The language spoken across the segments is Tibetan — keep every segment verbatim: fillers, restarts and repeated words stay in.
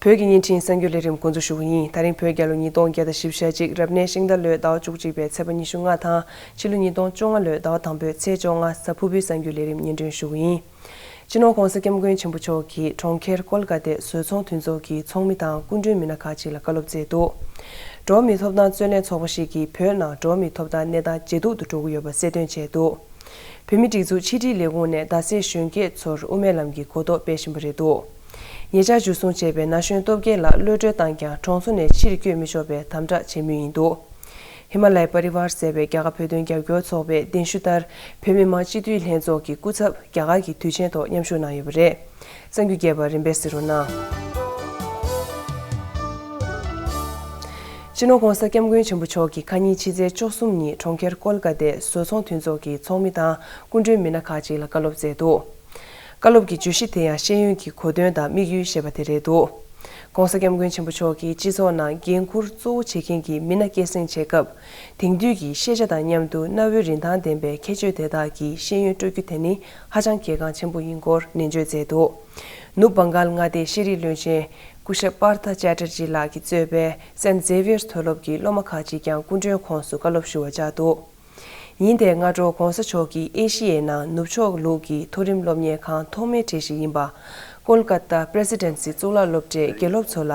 བོད་ཀྱི་བརྙན་འཕྲིན་གསར་འགྱུར་ལས་རིམ་འགོ་འཛུགས་ཞུ་གི་ཡིན། ད་རིང་བོད་རྒྱལ་ལོ་ཉིས་སྟོང་བརྒྱ་དང་བཞི་བཅུ་ཞེ་གཅིག་རབ་གནས་ཤིང་རྟ་ལོའི་ཟླ་བ་བཅུ་གཅིག་པའི་ཚེས་པ་ཉི་ཤུ་ལྔ་དང་ཕྱི་ལོ་ཉིས་སྟོང་བཅོ་ལྔ་ལོའི་ཟླ་བ་དང་པོའི་ཚེས་བཅོ་ལྔ་གཟའ་ཕུར་བུའི་གསར་འགྱུར་ལས་རིམ་སྙན་སྒྲོན་ཞུ་གི་ཡིན། སྤྱི་ནོར་༧གོང་ས་༧སྐྱབས་མགོན་ཆེན་པོ་མཆོག་གིས་གྲོང་ཁྱེར་ཀོལ་ཀ་ཏའི་བཟོ་ཚོང་མཐུན་ཚོགས་ཀྱི་ཚོགས་མི་དང་སྐུ་མགྲོན་མི་སྣ་ཁག་ཅིག་ལ་བཀའ་སློབ་སྩལ་འདུག། འགྲོ་བ་མིའི་ཐོབ་ཐང་རྩོད་ལེན་ཚོགས་པ་ཞིག་གིས་བོད་ནང་འགྲོ་བ་མིའི་ཐོབ་ཐང་གནས་སྟངས་ཇེ་སྡུག་ཏུ་འགྲོ་གི་ཡོད་པ་གསལ་སྟོན་བྱས་འདུག། བོད་མིའི་སྒྲིག་འཛུགས་ཕྱི་དྲིལ་ལས་ཁུངས་ནས་རྡ་སའི་གཞོན་སྐྱེས་ཚོར་དབུ་མའི་ལམ་གྱི་གོ་རྟོགས་སྤེལ་བཞིན་པ་རེད་འདུག། ཉེ་ཆར་འཇུ་བཟུང་བྱས་པའི་ན་གཞོན་སྟོབས་རྒྱལ་ལགས་གློད་གྲོལ་བཏང་ཀྱང་གྲོང་ཚོ་ནས་ཕྱིར་བསྐྱོད་མི་ཆོག་པའི་དམ་དྲག་བྱེད་མུས་ཡིན་འདུག། ཧི་མ་ལ་ཡ་པ་རི་ཝར་ཟེར་བའི་རྒྱ་གར་བོད་དོན་རྒྱབ་སྐྱོར་ཚོགས་པའི་གདན་ཞུ་ལྟར། བོད་མི་མང་སྤྱི་འཐུས་ལྷན་ཚོགས་ཀྱི་སྐུ་ཚབ་རྒྱ་གར་གྱི་དུས་ཆེན་ཐོག་མཉམ་ཞུགས་གནང་ཡོད་པ་རེད། གསར་འགྱུར་རྒྱས་པ་རིམ་པས་གཟིགས་རོགས་གནང་། སྤྱི་ནོར་༧གོང་ས་༧སྐྱབས་མགོན་ཆེན་པོ་མཆོག་གིས་ཁ་ཉིན་ཕྱི་ཚེས་བཅུ་གསུམ་ཉིན་གྲོང་ཁྱེར་ཀོལ་ཀ་ཏའི་བཟོ་ཚོང་མཐུན་ཚོགས་ཀྱི་ཚོགས་མི་དང་སྐུ་མགྲོན་མི་སྣ་ཁག་ཅིག་ལ་བཀའ་སློབ་སྩལ་འདུག། བཀའ་སློབ་ཀྱི་བརྗོད་གཞི་དེ་ཡང་ཤེས་ཡོན་གྱི་གོ་དོན་དང་དམིགས་ཡུལ་ཞེས་པ་དེ་རེད་འདུག། ༧གོང་ས་༧སྐྱབས་མགོན་ཆེན་པོ་མཆོག་གིས་སྤྱི་ཚོགས་ནང་འགན་འཁུར་གཙོ་བོ་བྱེད་མཁན་གྱི་མི་སྣ་སྐྱེད་སྲིང་བྱེད་སྐབས། དེང་དུས་ཀྱི་ཤེས་བྱ་དང་མཉམ་དུ་གནའ་བོའི་རིན་ཐང་ལྡན་པའི་ཁྱད་ཆོས་དེ་དག་གི་ཤེས་ཡོན་སྤྲོད་རྒྱུ་དེ་ནི་ཧ་ཅང་གལ་འགངས་ཆེན་པོ་ཡིན་སྐོར་ནན་བརྗོད་མཛད་འདུག། ནུབ་བྷང་གཱལ་མངའ་སྡེའི་ཤེས་རིག་བློན་ཆེན་སྐུ་ཞབས་པཱར་ཐ་ཅ་ཏར་ཇི་ལགས་ཀྱིས་གཙོས་པའི་སེན་ཛེ་བི་ཡར་མཐོ་སློབ་ཀྱི་སློབ་མ་ཁག་ཅིག་ཀྱང་སྐུ་མགྲོན་ཁོངས་སུ་བཀའ་སློབ་ཞུ་བར་བཅར་འདུག། ཉིན་དེའི་སྔ་དྲོ་༧གོང་ས་མཆོག་གིས་ཨེ་ཤི་ཡའི་ནང་ནུབ་ཕྱོགས་ལུགས་ཀྱི་མཐོ་རིམ་སློབ་གཉེར་ཁང་ཐོག་མའི་གྲས་ཤིག་ཡིན་པ། ཀོལ་ཀ་ཏ་པྲེ་སི་ཌེན་སི་གཙུག་ལག་སློབ་གྲྭའི་དགེ་སློབ་ཚོ་ལ།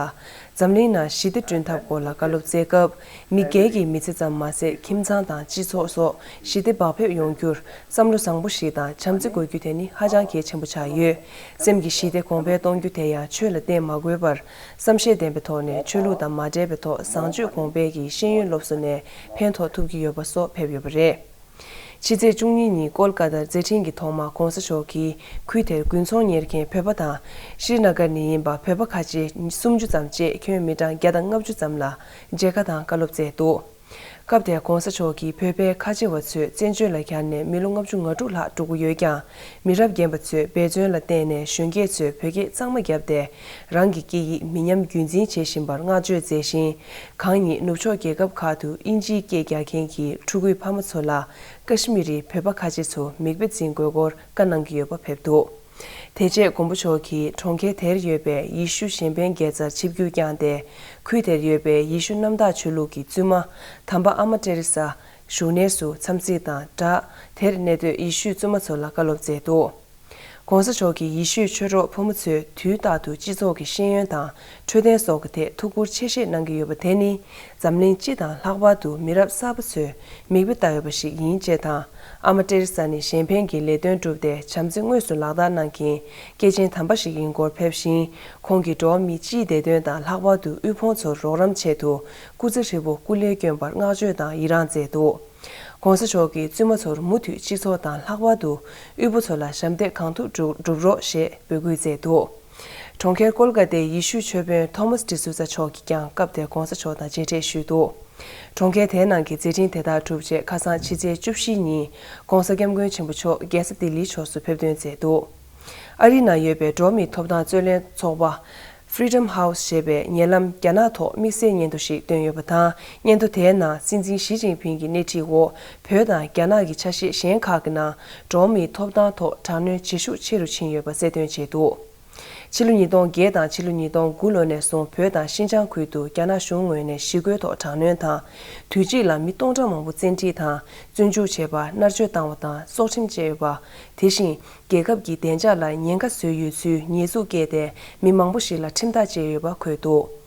འཛམ་གླིང་ནང་ཞི་བདེ་བསྐྲུན་ཐབས་སྐོར་ལ་བཀའ་སློབ་སྩལ་སྐབས། མི་སྒེར་གྱི་མི་ཚེ་ཙམ་མ་ཟད་ཁྱིམ་ཚང་དང་སྤྱི་ཚོགས་སོགས་ཞི་བདེ་བག་ཕེབས་ཡོང་རྒྱུར་བསམ་བློ་བཟང་པོ་ཞིག་དང་བྱམས་བརྩེ་དགོས་རྒྱུ་དེ་ནི་ཧ་ཅང་གལ་ཆེན་པོ་ཆགས་ཡོད། སེམས་ཀྱི་ཞི་བདེ་གོང་འཕེལ་གཏོང་རྒྱུ་དེ་ཡང་ཆོས་ལ་བརྟེན་མ་དགོས་པར། བསམ་ཤེས་ལྡན་པའི་ཐོག་ནས་ཆོས་ལུགས་དང་མ་འབྲེལ་བའི་ཐོག་བཟང་སྤྱོད་གོང་འཕེལ་གྱི་ཤེས་ཡོན་སློབ་གསོ་ནས་ཕན་ཐོགས་ཐུབ་ཀྱི་ཡོད་པ་སོགས་ཕེབས་ཡོད་པ་རེད། ཕྱི་ཚེས་བཅུ་གཉིས་ཉིན་ཀོལ་ཀ་ཏར་མཛད་འཕྲིན་གྱི་ཐོག་མར་༧གོང་ས་མཆོག་གིས་ཁུལ་དེར་དགུན་ཚོང་གཉེར་མཁན་བོད་པ་དང་། ཤྲི་ན་གར་ནས་ཡིན་པ་བོད་པ་ཁ་ཆེ་སུམ་ཅུ་ཙམ་བཅས་ཁྱོན་མི་གྲངས་བརྒྱ་དང་ལྔ་བཅུ་ཙམ་ལ་མཇལ་ཁ་དང་བཀའ་སློབ་སྩལ་འདུག། སྐབས་དེར་༧གོང་ས་མཆོག་གིས་བོད་པའི་ཁ་ཆེ་བ་ཚོས་བཙན་བྱོལ་ལ་གྱར་ནས་མི་ལོ་ལྔ་བཅུ་ང་དྲུག་ལྷག་འགྲོ་གི་ཡོད་ཀྱང་། མི་རབས་རྒན་པ་ཚོས་འབད་བརྩོན་ལ་བརྟེན་ནས་གཞོན་སྐྱེས་ཚོས་བོད་སྐད་གཙང་མ་བརྒྱབ་སྟེ། རང་གི་སྐད་ཡིག་མི་ཉམས་རྒྱུན་འཛིན་བྱེད་བཞིན་པར་བསྔགས་བརྗོད་མཛད་ཅིང་། གང་ཉིད་ནུབ་ཕྱོགས་རྒྱལ་ཁབ་ཁག་ཏུ་དབྱིན་ཇིའི་སྐད་རྒྱག་མཁན་གྱི་ཕྲུ་གུའི་ཕ་མ་ཚོ་ལ། ཀ་ཤི་མི་རིའི་བོད་པ་ཁ་ཆེ་ཚོ་མིག་དཔེ་འཛིན་དགོས་སྐོར་བཀའ་གནང་གི་ཡོད་པ་ཕེབས་འདུག། དེ་རྗེས་མགོན་པོ་མཆོག་གིས་གྲོང་ཁྱེར་དེར་ཡོད་པའི་ཡེ་ཤུ་གཞན་ཕན་དགེ་རྩར་ཆིབས་བསྒྱུར་བསྐྱངས་ཏེ། ཁུལ་དེར་ཡོད་པའི་ཡེ་ཤུ་གནམ་བདག་ཆོས་ལུགས་ཀྱི་བཙུན་མ་དམ་པ་ཨ་མ་ཏེ་རེ་ས་བཞུགས་གནས་སུ་འཚམས་གཟིགས་དང་སྦྲགས། དེར་གནས་སྡོད་ཡེ་ཤུའི་བཙུན་མ་ཚོ་ལ་བཀའ་སློབ་སྩལ་འདུག། ༸གོང་ས་མཆོག་གིས་ཡེ་ཤུའི་ཆོས་གྲོགས་ཕོ་མོ་ཚོས་དུས་རྟག་ཏུ་སྤྱི་ཚོགས་ཀྱི་ཤེས་ཡོན་དང་འཕྲོད་བསྟེན་སོགས་ཀྱི་ཐད་ཐུགས་ཁུར་ཆེ་བཞེས་གནང་གི་ཡོད་པ་དེ་ནི། འཛམ་གླིང་སྤྱི་དང་ལྷག་པར་དུ་མི་རབས་གསར་པ་ཚོས་མིག་དཔེ་ལྟ་འོས་པ་ཞིག་ཡིན་ཅེས་དང་། ཨ་མ་ཏེ་རེ་ས་ནི་གཞན་ཕན་གྱི་ལས་དོན་བསྒྲུབས་ཏེ་བྱམས་བརྩེ་དངོས་སུ་ལག་བསྟར་གནང་མཁན་སྐྱེས་ཆེན་དམ་པ་ཞིག་ཡིན་སྐོར་ཕེབས་ཤིང་། ཁོང་གིས་འགྲོ་བ་མི་སྤྱིའི་བདེ་དོན་དང་ལྷག་པར་དུ་དབུལ་ཕོངས་ཚོར་རོགས་རམ་ཆེད་དུ་སྐུ་ཚེ་ཧྲིལ་པོ་སྐུ་ལས་བསྐྱོན་པར་བསྔགས་བརྗོད་དང་ཡི་རངས་མཛད་འདུག། ༸གོང་ས་མཆོག་གིས་བཙུན་མ་ཚོར་མུ་མཐུད་སྤྱི་ཚོགས་དང་ལྷག་པར་དུ་དབུལ་པོ་ཚོ་ལ་ཞབས་འདེགས་གང་ཐུབ་སྒྲུབ་སྒྲུབ་རོགས་ཞེས་འབོད་སྐུལ་མཛད་འདུག། གྲོང་ཁྱེར་ཀོལ་ཀ་ཏའི་ཡེ་ཤུའི་ཆོས་དཔོན་ཐོ་མཱས་ཌི་སུ་ཛ་མཆོག་གིས་ཀྱང་སྐབས་དེར་༸གོང་ས་མཆོག་དང་མཇལ་འཕྲད་ཞུས་འདུག། གྲོང་ཁྱེར་དེའི་ནང་གི་མཛད་འཕྲིན་དེ་དག་གྲུབ་རྗེས་ཁ་སང་ཕྱི་ཚེས་བཅུ་བཞི་ཉིན་༸གོང་ས་༸སྐྱབས་མགོན་ཆེན་པོ་མཆོག་རྒྱལ་ས་ལྡི་ལིའི་ཕྱོགས་སུ་ཕེབས་ཐོན་མཛད་འདུག། ཨ་རིའི་ནང་ཡོད་པའི་འགྲོ་བ་མིའི་ཐོབ་ཐང་རྩོད་ལེན་ཚོགས་པ། Freedom House ཞེས་པའི་ཉེ་ལམ་རྒྱ་ནག་ཐོག་དམིགས་བསལ་སྙན་ཐོ་ཞིག་བཏོན་ཡོད་པ་དང་། སྙན་ཐོ་དེའི་ནང་སྲིད་འཛིན་ཞི་ཅིན་ཕིང་གི་སྣེ་ཁྲིད་འོག་བོད་དང་རྒྱ་ནག་གི་ཆ་ཤས་གཞན་ཁག་གི་ནང་འགྲོ་བ་མིའི་ཐོབ་ཐང་ཐོག་དྲག་གནོན་བྱེད་ཤུགས་ཆེ་རུ་ཕྱིན་ཡོད་པ་གསལ་སྟོན་བྱས་འདུག། ཕྱི་ལོ་ཉིས་སྟོང་བརྒྱད་དང་ཕྱི་ལོ་ཉིས་སྟོང་དགུ་ལོ་ནས་བཟུང་བོད་དང་ཤིན་ཅང་ཁུལ་དུ་རྒྱ་ནག་གཞུང་ངོས་ནས་ཞི་རྒོལ་ཐོག་དྲག་གནོན་དང་། དུས་གཅིག་ལ་མི་སྟོང་ཕྲག་མང་པོ་བཙན་ཁྲིད་དང་། བཙོན་འཇུག་བྱས་པ། མནར་གཅོད་བཏང་བ་དང་། སྲོག་ཁྲིམས་བཅད་ཡོད་པ། དེ་བཞིན། རྒྱལ་ཁབ་ཀྱི་བདེ་འཇགས་ལ་ཉེན་ཁ་བཟོས་ཡོད་ཚུལ་ཉེས་འཛུགས་བཀལ་ཏེ། མི་མང་པོ་ཞིག་ལ་ཁྲིམས་ཐག་བཅད་ཡོད་པ་འཁོད་འདུག།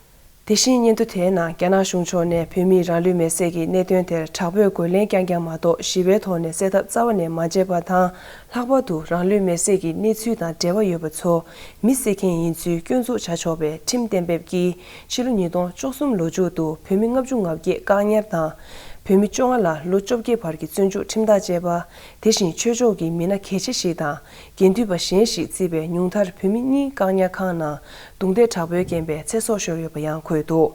དེ་བཞིན་སྙན་ཐོ་དེའི་ནང་རྒྱ་ནག་གཞུང་ཕྱོགས་ནས་བོད་མིའི་རང་ལུས་མེར་སྲེག་གི་གནད་དོན་དེར་དྲག་པོས་རྒོལ་ལན་བསྐྱངས་ཀྱང་མ་གཏོགས་ཞི་བའི་ཐོག་ནས་སེལ་ཐབས་རྩ་བ་ནས་མ་བྱས་པ་དང་། ལྷག་པར་དུ་རང་ལུས་མེར་སྲེག་གི་གནས་ཚུལ་དང་འབྲེལ་བ་ཡོད་པ་ཚོ་མི་བསད་མཁན་ཡིན་ཚུལ་སྐྱོན་འཛུགས་བྱ་ཆོག་པའི་ཁྲིམས་གཏན་འབེབས་ཀྱིས་ཕྱི་ལོ་ཉིས་སྟོང་བཅུ་གསུམ་ལོ་མཇུག་ཏུ་བོད་མི་ལྔ་བཅུ་ང་བརྒྱད་བཀག་ཉར་དང་། བོད་མི་བཅོ་ལྔ་ལ་ལོ་བཅོ་བརྒྱད་བར་གྱི་བཙོན་འཇུག་ཁྲིམས་ཐག་བཅད་པ། དེ་བཞིན་ཆོས་ཕྱོགས་ཀྱི་མི་སྣ་གལ་ཆེ་ཞིག་དང་། དགེ་འདུན་པ་གཞན་ཞིག་བརྩིས་པའི་ཉུང་མཐར་བོད་མི་གཉིས་བཀག་ཉར་ཁང་ནང་རྡུང་རྡེག་དྲག་པོས་རྐྱེན་པས་ཚེ་སྲོག་ཤོར་ཡོད་པ་ཡང་འཁོད་འདུག།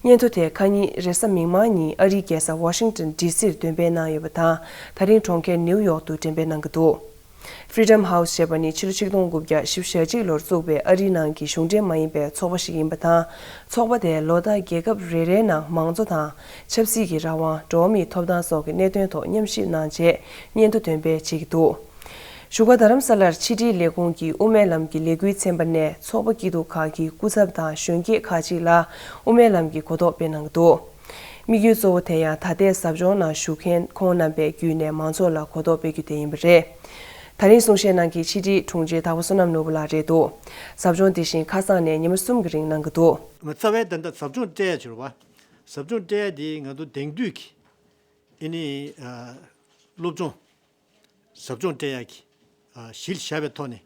སྙན་ཐོ་དེ་ཁ་ཉིན་རེས་གཟའ་མིག་དམར་ཉིན་ཨ་རིའི་རྒྱལ་ས་ཝ་ཤིང་ཏོན་ཌི་སིར་འདོན་སྤེལ་གནང་ཡོད་པ་དང་། ད་རིང་གྲོང་ཁྱེར་ནིའུ་ཡོག་ཏུ་འགྲེམས་སྤེལ་གནང་གི་འདུག། Freedom House ཞེས་པ་ནི་ཕྱི་ལོ་ཆིག་སྟོང་དགུ་བརྒྱ་བཞི་བཅུ་ཞེ་གཅིག་ལོར་བཙུགས་པའི་ཨ་རིའི་ནང་གི་གཞུང་འབྲེལ་མ་ཡིན་པའི་ཚོགས་པ་ཞིག་ཡིན་པ་དང་། ཚོགས་པ་དེས་ལོ་ལྟར་རྒྱལ་ཁབ་རེ་རེའི་ནང་མང་གཙོ་དང་ཆབ་སྲིད་ཀྱི་རང་དབང་། འགྲོ་བ་མིའི་ཐོབ་ཐང་སོགས་ཀྱི་གནད་དོན་ཐོག་མཉམ་ཞིབ་གནང་རྗེས་སྙན་ཐོ་འདོན་སྤེལ་བྱེད་ཀྱི་འདུག། བཞུགས་སྒར་རྡ་རམ་ས་ལར་ཕྱི་དྲིལ་ལས་ཁུངས་ཀྱིས་དབུ་མའི་ལམ་གྱི་ལས་འགུལ་ཚན་པ་ནས་ཚོགས་པ་སྐྱིད་སྡུག་ཁག་གི་སྐུ་ཚབ་དང་གཞོན་སྐྱེས་ཁག་ཅིག་ལ་དབུ་མའི་ལམ་གྱི་གོ་རྟོགས་སྤེལ་གནང་གི་འདུག་དམིགས་ཡུལ་གཙོ་བོ་དེ་ཡང་ད་ལྟའི་ཟབ་སྦྱོང་ནང་ཞུགས་མཁན་ཁོང་རྣམ་པའི་བརྒྱུད་ནས་མང་ཚོགས་ལ་གོ་རྟོགས་སྤེལ་རྒྱུ་དེ་ཡིན་པ་རེད། ད་རིང་གསུང་བཤད་གནང་མཁན་ཕྱི་དྲིལ་དྲུང་ཆེ་དྭགས་པོ་བསོད་ནམས་ནོར་བུ་ལགས་རེད་འདུག་ཟབ་སྦྱོང་དེ་བཞིན་ཁ་སང་ནས་ཉི་མ་གསུམ་གྱི་རིང་གནང་གི་འདུག་རྩ་བའི་ད་ལྟ་ཟབ་སྦྱོང་སྤྲད་ཡ་བྱོས་ར་བ། ཟབ་སྦྱོང་སྤྲད་ཡ་དེ་ང་ཚོ་དེང་དུས་ཀྱི་ཨེ་ནི་ཨ་སློབ་སྦྱོང་ཟབ་སྦྱོང་སྤྲད་ཡག་གི་ཨ་གཞི་ལ་བཞག་པའི་ཐོག་ནས།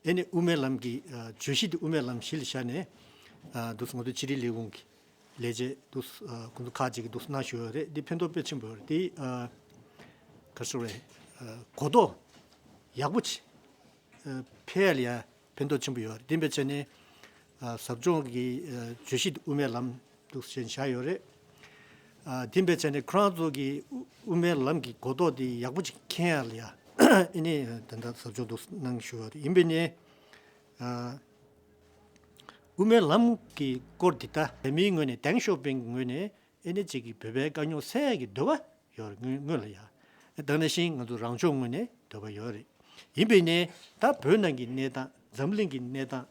ཨེ་ནི་དབུ་མའི་ལམ་གྱི་ཨ་བརྗོད་གཞི་དེ་དབུ་མའི་ལམ་གཞི་ལ་བཞག་ནས། ཨ་འདུག་སེ་ང་ཚོ་ཕྱི་དྲིལ་ལས་ཁུངས་ཀྱི་ལས་བྱེད་འདུག་སེ་ཨ་ཁོང་ཚོ་ཁག་ཅིག་གིས་འདུག་སེ་གནང་བཞིན་ཡོད་རེད། འདི་ཕན་ཐོགས་དཔེ་ཆེན་པོ་ཡོད་རེད། འདི་ཨ་ག་རེ་ཟེར་དགོས་རེད། ཨ་གོ་རྟོགས་ཡག་པོ་ཅིག་ཨ་འཕེལ་ཡ་ལ་ཡ་ཕན་ཐོགས་ཆེན་པོ་ཡོད་རེད། དེ་འབད་བྱས་ནས་ཨ་ཟབ་སྦྱོང་གི་ཨ་བརྗོད་གཞི་དེ་དབུ་མའི་ལམ་འདུག་སེ་བཞག་ཡོད་རེད། ཨ་དེ་འབད་བྱས་ནས་ཁོ་རང་ཚོ་གི་དབུ་དབུ་མའི་ལམ་གྱི་གོ་རྟོགས་དེ་ཡག་པོ་ཅིག་མཁྱེན་ཡ་ལ་ཡ་ཨེ་ནི་ད་ལྟ་ཟབ་སྦྱོང་འདུག་སེ་གནང་བཞིན་ཡོད་རེད། ཡིན་པས་ནས་ཨ་དབུ་མའི་ལམ་གྱི་སྐོར་འདི་ད་རྒྱ་མིའི་ངོས་ནས། ཏེང་ཞའོ་ཕིང་གི་ངོས་ནས་ཨེ་ནི་ཅིག་གི་བོད་པའི་དཀའ་རྙོག་སེལ་ཡ་གི་འདོད་པ་ཡོད་རེད། སྔོན་སྔོན་ལ་ཡ། ད་ག་ནང་བཞིན་ང་ཚོ་རང་ཕྱོགས་ངོས་ནས་འདོད་པ་ཡོད་རེད། ཡིན་པས་ནས་ད་བོད་ནང་གི་གནས་སྟངས། འཛམ་གླིང་གི་གནས་སྟངས་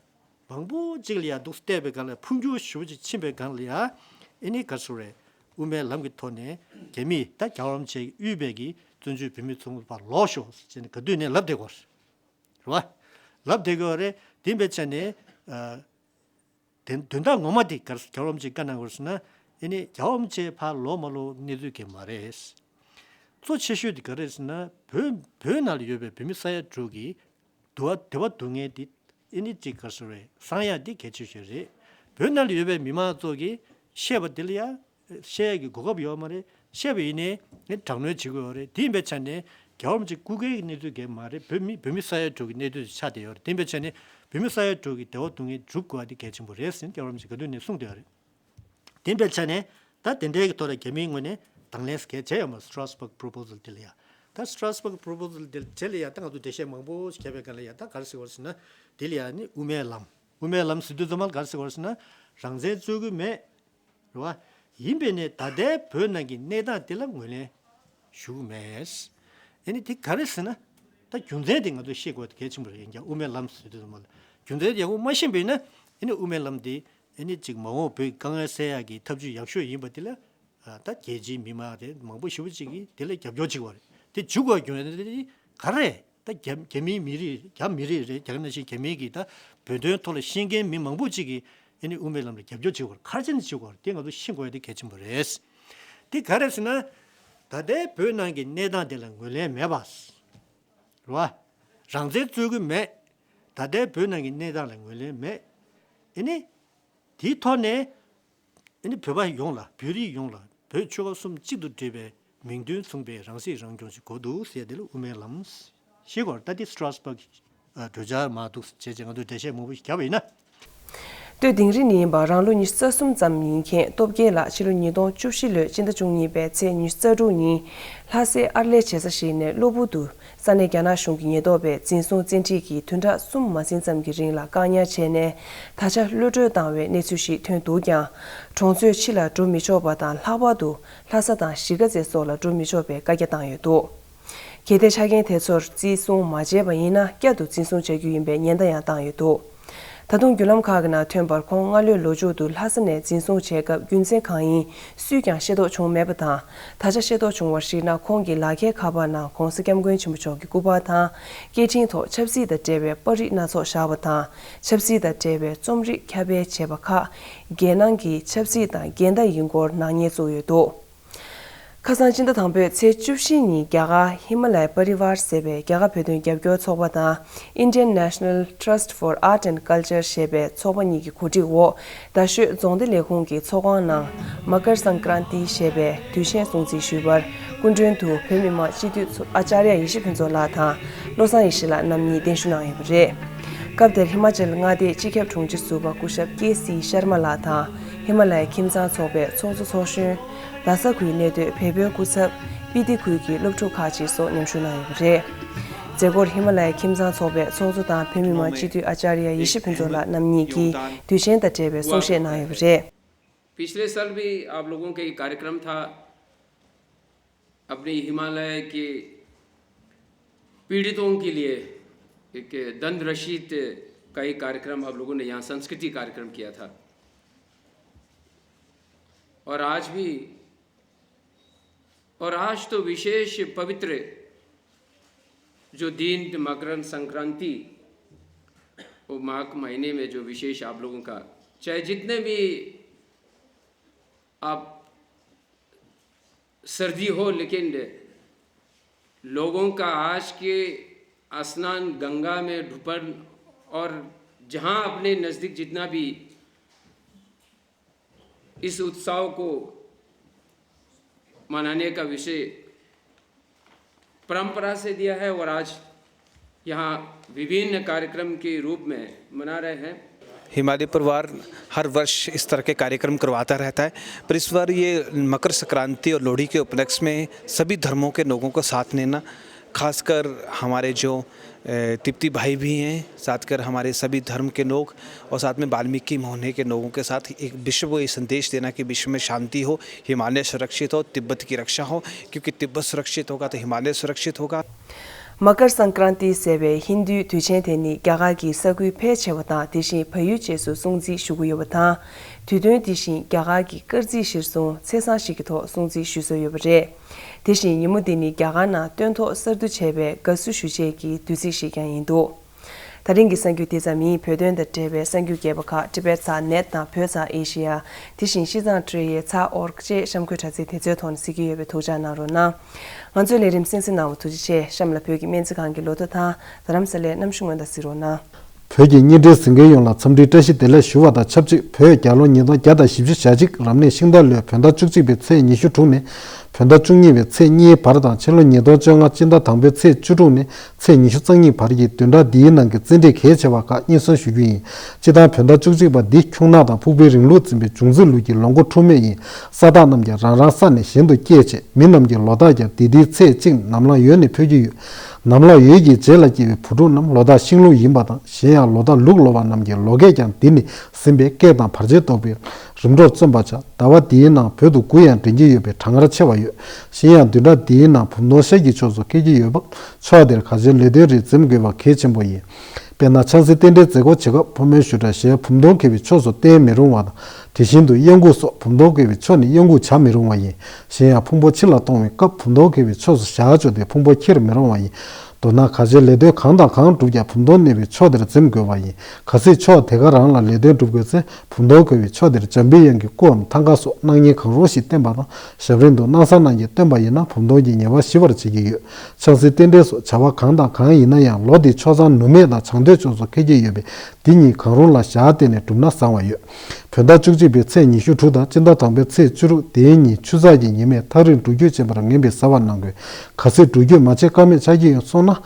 མང་པོ་ཅིག་ལ་ཡ་འདུག་སེ་བལྟས་པའི་སྒང་ལ། འཕོ་འགྱུར་ཞེ་པོ་ཅིག་ཕྱིན་པའི་སྒང་ལ་ཡ། ཨེ་ནི་ག་རེ་ཟེར་དགོས་རེད། དབུ་མའི་ལམ་གྱི་ཐོག་ནས་རྒྱ་མིས་ད་རྒྱལ་བ་རིན་པོ་ཆེ་གིས་དབུས་པའི་གི་བཙན་བྱོལ་བོད་མིའི་ཚོགས་པ་ཕར་ལོག་ཤོག་ཟེར་ནས་ག་དུས་ནས་ལབ་བསྡད་ཀྱི་ཡོད་རེད། རེད་བ། ལབ་བསྡད་ཀྱི་ཡོད་རེད། དེ་འབད་བྱས་ནས་ཨ། དེ་དོན་དག་ངོ་མ་དེ་ག་རེ་རྒྱལ་བ་རིན་པོ་ཆེས་བཀའ་གནང་དགོས་ཟེར་ན། ཨེ་ནི་རྒྱལ་བ་རིན་པོ་ཆེ་ཕར་ལོག་མ་ལོག་གནས་ཚུལ་གང་ཡང་མ་རེད། གཙོ་ཆེ་ཤོས་དེ་ག་རེ་རེད་ཟེར་ན། བོད་བོད་ནང་ལ་ཡོད་པའི་བོད་མི་ས་ཡ་དྲུག་གི་འདུ་བ་བདེ་བ་སྡུག་བསྔལ་དེ་ཨེ་ནི་ཅིག་ག་རེ་ཟེར་དགོས་རེད། སངས་ཡག་དེ་གལ་ཆེ་ཤོས་རེད། བོད་ནང་ལ་ཡོད་པའི་མི་མང་ཚོ་གིས་བཤད་པ་དེ་ལ་ཡ། བཤད་ཡག་གི་གོ་སྐབས་ཡོད་མ་རེད། བཤད་པ་ཡིན་ནའི་ནི་དྲག་གནོན་བྱེད་ཀྱི་ཡོད་རེད། དེ་ཡིན་པའི་ཆ་ནས་རྒྱལ་བ་རིན་པོ་ཆེ་སྐུ་སྒེར་གྱི་གནས་ཚུལ་གང་ཡང་མ་རེད། བོད་མི་བོད་མི་ས་ཡ་དྲུག་གི་གནས་སྡུད་ཆགས་བསྡད་ཡོད་རེད། དེ་ཡིན་པའི་ཆ་ནས་བོད་མི་ས་ཡ་དྲུག་གི་བདེ་བ་སྡུག་བསྔལ་འགྲུབ་དགོས་པ་དེ་གལ་ཆེན་པོ་རེད་ཟེར་ནས་རྒྱལ་བ་རིན་པོ་ཆེས་ག་དུས་ནས་གསུངས་བསྡད་ཡོད་རེད། དེ་ཡིན་པའི་ཆ་ནས་ད་དེ་འདྲའི་གི་ཐོག་ལ་རྒྱ་མིའི་ངོས་ནས་དང་ལེན་གང་ཡང་བྱས་ཡོད་མ་རེད། Strasbourg Proposal དེ་ལ་ཡ། ད་Strasbourg Proposal དེ་དེ་ལ་ཡ་ད་ང་ཚོ་འགྲེལ་བཤད་མང་པོ་ཞིག་བརྒྱབ་པའི་སྒང་ལ་ཡ། ད་ག་རེ་ཟེར་དགོས་རེད་ཟེར་ན། དེ་ལ་ཡ་ནི་དབུ་མའི་ལམ། དབུ་མའི་ལམ་ཟེར་དུས་ཙམ་པ་ལ་ག་རེ་ཟེར་དགོས་རེད་ཟེར་ན། རང་བཙན་རྩོད་ཀྱི་མེད། རེད་བ། ཡིན་པས་ནས་ད་ལྟའི་བོད་ནང་གི་གནས་སྟངས་དེ་ལ་ངོས་ལེན་ཞུ་གི་མེད། ཨེ་ནི་དེ་ག་རེ་ཟེར་ན། ད་རྒྱུ་མཚན་དེ་ང་ཚོས་ཤེས་དགོས་པ་དེ་གལ་ཆེན་པོ་རེད། ཡིན་ཀྱང་དབུ་མའི་ལམ་ཟེར་དུས་ཙམ་པ་ལ་རྒྱུ་མཚན་དེ་ཡག་པོ་མ་ཤེས་པ་ཡིན་ན། ཨེ་ནི་དབུ་མའི་ལམ་དེ་ཨེ་ནི་ཅིག་མ་འོངས་བོད་ཀྱི་དཀའ་ངལ་སེལ་ཡག་གི་ཐབས་ཇུས་ཡག་ཤོས་ཡིན་པ་དེ་ལ། ཨ་ད་རྒྱལ་སྤྱིའི་མི་མང་རེད། མང་པོ་ཞེ་པོ་ཅིག་གིས་དེ་ལ་རྒྱབ་སྐྱོར་བྱེད་ཀྱི་ཡོད་རེད། དེ་བྱེད་དགོས་པའི་རྒྱུ་མཚན་དེ་ག་རེ་རེད། ད་རྒྱ་རྒྱ་མིའི་མི་རིགས། རྒྱ་མི་རིགས་རེད། རྒྱ་ནང་བཞིན་རྒྱ་མིའི་གི་ད་བོད་དོན་ཐོག་ལ་ཤེས་མཁན་མི་མང་པོ་ཅིག་གིས་ཨེ་ནི་དབུ་མའི་ལམ་ལ་རྒྱབ་སྐྱོར་བྱེད་དགོས་རེད། ག་རེ་བྱས་ནས་བྱེད་དགོས་རེད། དེ་ང་ཚོ་ཤེས་དགོས་ཡ་དེ་གལ་ཆེན་པོ་རེད། དེ་ག་རེ་ཟེར་ན། ད་ལྟའི་བོད་ནང་གི་གནས་སྟངས་དེ་ལ་ངོས་ལེན་མེད་པ། རེད་བ། རང་བཙན་རྩོད་ཀྱི་མེད། ད་ལྟའི་བོད་ནང་གི་གནས་སྟངས་ལ་ངོས་ལེན་མེད། ཨེ་ནི། དེའི་ཐོག་ནས་ཨ་ནི་བོད་པ་ཡོངས་ལ། བོད་རིགས་ཡོངས་ལ། བོད་ཆོལ་ཁ་གསུམ་གཅིག་ཏུ་སྒྲིལ་བའི་མིང་དོན་མཚུངས་པའི་རང་སྲིད་རང་སྐྱོང་ཞིག་དགོས་འདུག་ཟེར། དེ་ལ་དབུ་མའི་ལམ་ཞེས་གོ། ད་དེ་Strasbourg གྲོས་འཆར་མར་འདུག་བྱས་བྱས་ང་ཚོས་འགྲེལ་བཤད་མང་པོ་ཞིག་བརྒྱབ་པ་ཡིན་ན། སྟོད་དིང་རི་ནས་ཡིན་པ་རང་ལོ་ཉི་ཤུ་རྩ་གསུམ་ཙམ་ཡིན་མཁན་སྟོབས་རྒྱལ་ལགས་ཕྱི་ལོ་ཉིས་སྟོང་བཅུ་བཞི་ལོའི་སྤྱི་ཟླ་བཅུ་གཉིས་པའི་ཚེས་ཉི་ཤུ་རྩ་དྲུག་ཉིན་ལྷ་སའི་ཨར་ལས་བྱེད་ས་ཞིག་ནས་གློ་བུར་དུ། ས་གནས་རྒྱ་ནག་གཞུང་གི་ཉེན་རྟོག་པས་འཛིན་བཟུང་བཙན་ཁྲིད་ཀྱིས་བདུན་ཕྲག་གསུམ་མ་ཟིན་ཙམ་གྱི་རིང་ལ་བཀག་ཉར་བྱས་ནས། ད་ཆ་གློད་གྲོལ་བཏང་བའི་གནས་ཚུལ་ཞིག་ཐོན་འདུག་ཀྱང་། གྲོང་ཚོའི་ཕྱི་ལ་འགྲོ་མི་ཆོག་པ་དང་། ལྷག་པར་དུ་ལྷ་ས་དང་གཞིས་ཀ་རྩེ་སོགས་ལ་འགྲོ་མི་ཆོག་པའི་བཀའ་རྒྱ་བཏང་ཡོད་འདུག་གལ་ཏེ་ཆ་རྐྱེན་དེ་ཚོར་བརྩི་སྲུང་མ་བྱས་པ་ཡིན་ན། བསྐྱར་དུ་འཛིན་བཟུང་བྱ་རྒྱུ་ཡིན་པའི་ཉེན་བརྡ་ཡང་བཏང་ཡོད་འདུག་ད་དུང་བརྒྱུད་ལམ་ཁག་གི་ནང་ཐོན་པར། ཁོང་སྔ་ལོའི་ལོ་མཇུག་ཏུ་ལྷ་ས་ནས་འཛིན་བཟུང་བྱས་སྐབས་རྒྱུ་མཚན་གང་ཡིན་སུས་ཀྱང་ཤེས་རྟོགས་བྱུང་མེད་པ་དང་། ད་ཆ་ཤེས་རྟོགས་བྱུང་བར་གཞིགས་ན། ཁོང་གི་ལག་ཁྱེར་ཁ་པར་ནང་༧གོང་ས་༧སྐྱབས་མགོན་ཆེན་པོ་མཆོག་གི་སྐུ་པར་དང་། སྐད་འཕྲིན་ཐོག་ཆབ་སྲིད་དང་འབྲེལ་བའི་པར་རིས་སྣ་ཚོགས་བཞག་པ་དང་། ཆབ་སྲིད་དང་འབྲེལ་བའི་རྩོམ་རིག་ཁྱབ་སྤེལ་བྱས་པ་ཁག་རྒྱལ་ནང་གི་ཆབ་སྲིད་དང་འགལ་ཟླ་ཡིན་སྐོར་ནག་ཉེས་བཙུགས་ཡོད་འདུག་ཁ་སང་སྤྱི་ཟླ་དང་པོའི་ཚེས་བཅུ་བཞི་ཉིན། རྒྱ་གར་ཧི་མ་ལ་ཡ་པ་རི་ཝར་ཟེར་བའི་རྒྱ་གར་བོད་དོན་རྒྱབ་སྐྱོར་ཚོགས་པ་དང་། Indian National Trust for Art and Culture ཞེས་པའི་ཚོགས་པ་གཉིས་ཀྱི་གོ་སྒྲིག་འོག་རྡ་ཤོད་རྫོང་སྡེ་ལས་ཁུངས་ཀྱི་ཚོགས་ཁང་ནང་། མ་ཀར་སངྐྲན་ཏི་ཞེས་པའི་དུས་ཆེན་སྲུང་བརྩི་ཞུས་པར། སྐུ་མགྲོན་དུ་བོད་མི་མང་སྤྱི་འཐུས་ཚོགས་ཨ་ཙརྱ་ཡེ་ཤེས་ཕུན་ཚོགས་ལགས་དང་། བློ་བཟང་ཡེ་ཤེས་ལགས་རྣམ་གཉིས་གདན་ཞུ་གནང་ཡོད་པ་རེད། སྐབས་དེར་ཧི་མ་ཅལ་མངའ་སྡེའི་སྤྱི་ཁྱབ་དྲུང་ཆེ་ཟུར་པ་སྐུ་ཞབས་ཀེ་སི་ཤར་མ་ལགས་དང་། ཧི་མ་ལ་ཡའི་ཁྱིམ་ཚང་ཚོགས་པའི་ཚོགས་གཙོ་ཚོགས་གཞོན། རྡ་ས་ཁུལ་གནས་སྡོད་བལ་པོའི་སྐུ་ཚབ། སྤི་ཏི་ཁུལ་གྱི་སློབ་ཕྲུག་ཁག་ཅིག་སོགས་མཉམ་ཞུགས་གནང་ཡོད་པ་རེད། མཛད་སྒོར་ཧི་མ་ལ་ཡའི་ཁྱིམ་ཚང་ཚོགས་པའི་ཚོགས་གཙོ་དང་བོད་མི་མང་སྤྱི་འཐུས་ཨ་ཙརྱ་ཡེ་ཤེས་ཕུན་ཚོགས་ལགས་རྣམ་གཉིས་ཀྱིས་དུས་ཆེན་དང་འབྲེལ་བའི་གསུང་བཤད་གནང་ཡོད་པ་རེད། पिछले साल भी आप लोगों का एक कार्यक्रम था, अपनी हिमालय के पीड़ितों के लिए एक दंड रशीद का एक कार्यक्रम आप लोगों ने यहाँ संस्कृति कार्यक्रम किया था। और आज भी, और आज तो विशेष पवित्र जो दिन मकर संक्रांति, वो माघ महीने में जो विशेष आप लोगों का, चाहे जितने भी आप सर्दी हो, लेकिन लोगों का आज के स्नान गंगा में डुबन और जहाँ अपने नज़दीक जितना भी इस उत्सव को मनाने का विषय परंपरा से दिया है और आज यहाँ विभिन्न कार्यक्रम के रूप में मना रहे हैं। हिमालय परिवार हर वर्ष इस तरह के कार्यक्रम करवाता रहता है, पर इस बार ये मकर संक्रांति और लोहड़ी के उपलक्ष्य में सभी धर्मों के लोगों को साथ लेना, खासकर हमारे जो, अ, तिब्बती भाई भी हैं, साथ कर हमारे सभी धर्म के लोग और साथ में वाल्मीकि मोहने के लोगों के साथ एक विश्व को ये संदेश देना कि विश्व में शांति हो, हिमालय सुरक्षित हो, तिब्बत की रक्षा हो, क्योंकि तिब्बत सुरक्षित होगा तो हिमालय सुरक्षित होगा। མ་ཀར་སངྐྲན་ཏི་ཟེར་བའི་ཧིན་རྡུའི་དུས་ཆེན་དེ་ནི་རྒྱ་གར་གྱི་ས་ཁུལ་ཕལ་ཆེ་བ་དང་དེ་བཞིན་བལ་ཡུལ་བཅས་སུ་སྲུང་བརྩི་ཞུ་གི་ཡོད་པ་དང་། དུས་སྟོན་དེ་བཞིན་རྒྱ་གར་གྱི་སྐར་རྩིས་གཞིར་བཟུང་ཚེས་བཟང་ཞིག་གི་ཐོག་སྲུང་བརྩི་ཞུ་སྲོལ་ཡོད་པ་རེད། དེ་བཞིན་ཉིན་མོ་འདི་ནི་རྒྱ་གར་ནང་སྟོན་ཐོག་གསར་བསྡུ་བྱས་པའི་དགའ་བསུ་ཞུ་ཆེད་ཀྱི་དུས་ཚིགས་ཤིག་ཀྱང་ཡིན་འདུག། ད་རིང་གི་གསར་འགྱུར་དེ་ཙམ་ཡིན། བོད་དོན་དང་འབྲེལ་བའི་གསར་འགྱུར་རྒྱས་པ་ཁག་ཊི་བེཊ་ཚག་ནེཊ་དང་བོད་ཚག་ཨེ་ཤེ་ཡ། དེ་བཞིན་ཤིས་ཙང་ཊི་རེ་ཡའི་ཚག་ཨོར་ཀི་བཅས་གཤམ་འཁོད་དྲ་ཚིགས་དེ་ཚོའི་ཐོག་ནས་གཟིགས་ཀྱི་ཡོད་པས་ཐུགས་ཅག་གནང་རོགས་གནང་། ང་ཚོའི་ལས་རིམ་གསན་གཟིགས་གནང་བར་ཐུགས་རྗེ་ཆེ། གཤམ་ལ་བོད་ཀྱི་སྨན་རྩིས་ཁང་གི་ལོ་ཐོ་དང་རྡ་རམ་ས་ལའི་གནམ་གཤིས་སྔོན་བརྡ་གཟིགས་རོགས་གནང་། བོད་ཀྱི་བརྙན་འཕྲིན་གཟིགས་མཁན་ཡོངས་ལ་འཚམས་འདྲིའི་བཀྲ་ཤིས་བདེ་ལེགས་ཞུ་བ་དང་ཆབས་ཅིག་བོད་རྒྱལ་ལོ་ཉིས་སྟོང་བརྒྱ་དང་བཞི་བཅུ་ཞེ་གཅིག་རབ་གནས་ཤིང་རྟ་ལོའི་བོད་ཟླ་བཅུ་གཅིག་པའི་ཚེས་ཉི་ཤུ་དྲུག་ནས་བོད་ཟླ་བཅུ་གཉིས་པའི་ཚེས་གཉིས་བར་དང་ཕྱི་ལོ་ཉིས་སྟོང་བཅོ་ལྔ་སྤྱི་ཟླ་དང་པོའི་ཚེས་བཅུ་དྲུག་ནས་ཚེས་ཉི་ཤུ་རྩ་གཉིས་བར་གྱི་བདུན་ཕྲག་འདིའི་ནང་གི་རྩེད་འགྲན་གལ་ཆེ་བ་ཁག་སྙན་སེང་ཞུ་རྒྱུ་ཡིན། སྤྱིར་བཏང་བོད་ཟླ་བཅུ་གཅིག་པ་འདི་ཁྱུང་ནག་དང་ཕུག་པའི་རིང་ལུགས་འཛིན་པའི་འབྱུང་རྩིས་ལུགས་ཀྱི་ལོ་འགོ་འཁྲུག་མེད་ཡིན། ས་བདག་རྣམས་ཀྱང་རང་རང་ས་ནས་གཞན་དུ་སྐྱེས་བྱས་མི་རྣམས་ཀྱི་ལོ་རྟགས་ཀྱང་དེ་དུས་ཚེས་གཅིག་ནམ་ལངས་ཡོལ་ནས་འཕོ་གི་ཡོད། ནམ་ལངས་ཡོལ་གྱི་རྗེས་ལ་སྐྱེས་པའི་བུ་ཕྲུག་རྣམས་ལོ་རྟགས་ཤིང་ལུག་ཡིན་པ་དང་གཞན་ཡང་ལོ་རྟགས་ལུག་ལོ་བ་རྣམས་ཀྱི་ལོ་སྐད་ཀྱང་འདི་ནས་ཟིན་པས་སྐད་དང་བར་ཆད་བཟློག་པའི་རིམ་གྲོར་བརྩོན་པར་བྱ། ཟླ་བ་འདིའི་ནང་བོད་དུ་དགུ་ཡང་འདྲེན་གྱི་ཡོད་པས་གྲང་ངར་ཆེ་བ་ཡོད། གཞན་ཡང་བདུན་ཕྲག་འདིའི་ནང་བུམ་སྟོང་ཤར་གྱི་ཕྱོགས་སུ་འཁེལ་གྱི་ཡོད་པ། ཕྱོགས་དེར་ག་ཆེའི་ལས་དོན་རིགས་འཛེམ་དགོས་པ་གལ་ཆེན་པོ་ཡིན། དཔེར་ན་ཆབ་སྲིད་རྟེན་འབྲེལ་མཛད་སྒོ་བྱེད་སྐབས་ཕོ་མོའི་ཞུ་དག་གཞན་བུམ་སྟོང་འཁེལ་བའི་ཕྱོགས་སུ་བསྟན་མི་རུང་བ་དང་། དེ་བཞིན་དུ་གཡང་འགུགས་སོགས་བུམ་སྟོང་འཁེལ་བའི་ཕྱོགས་ནས་གཡང་འགུགས་བྱ་མི་རུང་བ་ཡིན། གཞན་ཡང་ཕུང་པོ་ཕྱི་ལ་གཏོང་བའི་སྐབས་བུམ་སྟོང་འཁེལ་བའི་ཕྱོགས་སུ་བཞག་བཅུག་སྟེ་ཕུང་པོ་འཁྱེར་མི་རུང་བ་ཡིན། མདོར་ན་ག་ཆེའི་ལས་དོན་གང་དང་གང་བསྒྲུབ་ཀྱང་བུམ་སྟོང་གནས་པའི་ཕྱོགས་དེར་འཛེམ་དགོས་པ་ཡིན། གལ་སྲིད་ཕྱོགས་དེ་ག་རང་ལ་ལས་དོན་སྒྲུབ་དགོས་ཚེ་བུམ་སྟོང་འཁེལ་བའི་ཕྱོགས་དེར་འཇམ་པའི་དབྱངས་ཀྱི་སྐུའམ་ཐང་ག་སོགས་སྣང་བརྙན་གང་རུང་ཞིག་བསྟན་པ་དང་ཞབས་རིམ་དུ་སྣང་གསལ་རྣམས་ཀྱིས་བསྟན་པ་ཡིན་ན་བུམ་སྟོང་གི་ཉེས་པ་ཞི་བར་བྱེད་ཀྱི་ཡོད། ཆབ་སྲིད་རྟེན་འབྲེལ་སོགས་བྱ་བ་གང་དང་གང་ཡིན་ན་ཡང་ལོ་འདིའི་ཆོས་ཚང་ནུབ་སྨད་དང་བྱང་སྟོད་ཕྱོགས་སུ་འཁེལ་གྱི་ཡོད་པས་འདི་གཉིས་གང་རུང་ལ་ཞག་བལྟས་ནས་བསྒྲུབས་ན་བཟང་བ་ཡོད། བོད་ཟླ་བཅུ་གཅིག་པའི་ཚེས་ཉི་ཤུ་དྲུག་དང་སྤྱི་ཟླ་དང་པོའི་ཚེས་བཅུ་དྲུག་དེའི་ཉིན་ཆུ་ཚགས་ཀྱི་ཉི་མས་ཐག་རིང་འགྲུལ་སྐྱོད་བྱེད་པར་ངན་པས་གཟབ་པར་གནང་དགོས། གལ་སྲིད་འགྲུལ་སྐྱོད་མ་བྱེད་ཀ་མེད་ཆགས་ཀྱི་ཡོད་སོང་ན།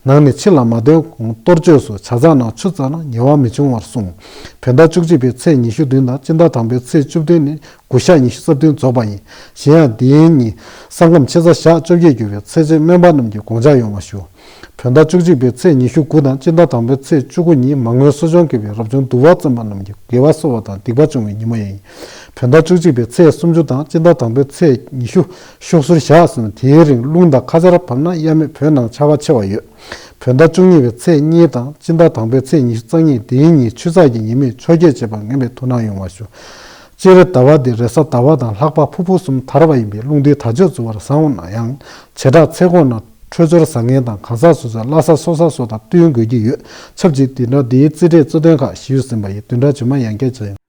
ནང་ནས་ཕྱི་ལ་མ་ཐོན་གོང་གཏོར་བཅོས་སུ་ཇ་ཚགས་ནང་ཆུ་བཙགས་ན་ཉེས་པ་མི་འབྱུང་བར་གསུངས། བོད་ཟླ་བཅུ་གཅིག་པའི་ཚེས་ཉི་ཤུ་བདུན་དང་སྤྱི་ཟླ་དང་པོའི་ཚེས་བཅུ་བདུན་ནི་དགུ་ཞག་ཉི་ཤུ་རྩ་བདུན་རྫོགས་པ་ཡིན། གཞན་ཡང་འདིའི་ཉིན་སང་ཁམས་ཕྱི་ཟླ་ཞག་བཅོ་བརྒྱད་རྒྱུ་བའི་ཚེས་ཆེན་སྨོན་པ་རྣམས་ཀྱི་དགོངས་འཆར་ཡོང་བ་ཞུ། བོད་ཟླ་བཅུ་གཅིག་པའི་ཚེས་ཉི་ཤུ་དགུ་དང་སྤྱི་ཟླ་དང་པོའི་ཚེས་བཅུ་དགུ་ཉིན་མ་དངུལ་གསོ་སྦྱོང་བགྱིས་པའི་རབ་བྱུང་འདུལ་བ་བརྩམས་པ་རྣམས་ཀྱི་དགེ་བ་གསོ་བ་དང་སྡིག་པ་སྦྱོང་བའི་ཉིན་མོ་ཡང་ཡིན། བོད་ཟླ་བཅུ་གཅིག་པའི་ཚེས་སུམ་ཅུ་དང་སྤྱི་ཟླ་དང་པོའི་ཚེས་ཉི་ཤུ་ཤུག་གསོལ་ཞག་སོང་དེའི་རིང་རླུང་དང་ཁ་ཆར་བབས་ན་དབྱར་མེད་བོད་ནང་ཆར་པ་ཆེ་བ་ཡོད། བོད་ཟླ་བཅུ་གཉིས་པའི་ཚེས་གཉིས་དང་སྤྱི་ཟླ་དང་པོའི་ཚེས་ཉི་ཤུ་རྩ་གཉིས་དེའི་ཉིན་ཆུ་ཚགས་ཀྱི་ཉི་མས་ཆོས་སྐད་བྱེད་པར་ངན་པའི་མཐུན་སྣང་ཡོང་བ་ཞུ། སྤྱིར་ཟླ་བ་འདི་རེས་གཟའ་ཟླ་བ་དང་ལྷག་པ་ཕུར་བུ་གསུམ་དར་བ་ཡིན་པས་རླུང་རྟའི་དར་ལྕོག་འཛུལ་བར་བཟང་བ་ན་ཡང་བྱེ་བྲག་ཚེས་གོང་ན་འཕྲོད་སྦྱོར་བཟང་ངན་དང་གང་ཟག་སོ་སོའི་བླ་གཟའ་སྲོག་གཟའ་སོགས་དང་བསྟུན་དགོས་ཀྱི་ཡོད། ཆབས་ཅིག་བདུན་ཕྲག་འདིའི་རྩིས་འབྲས་རྩོད་དོན་ཁག་ཞུས་ཟིན་པ་ཡིན། བདུན་ཕྲག་རྗེས་མ་ཡང་བསྐྱར་མཇལ་ཡོང་།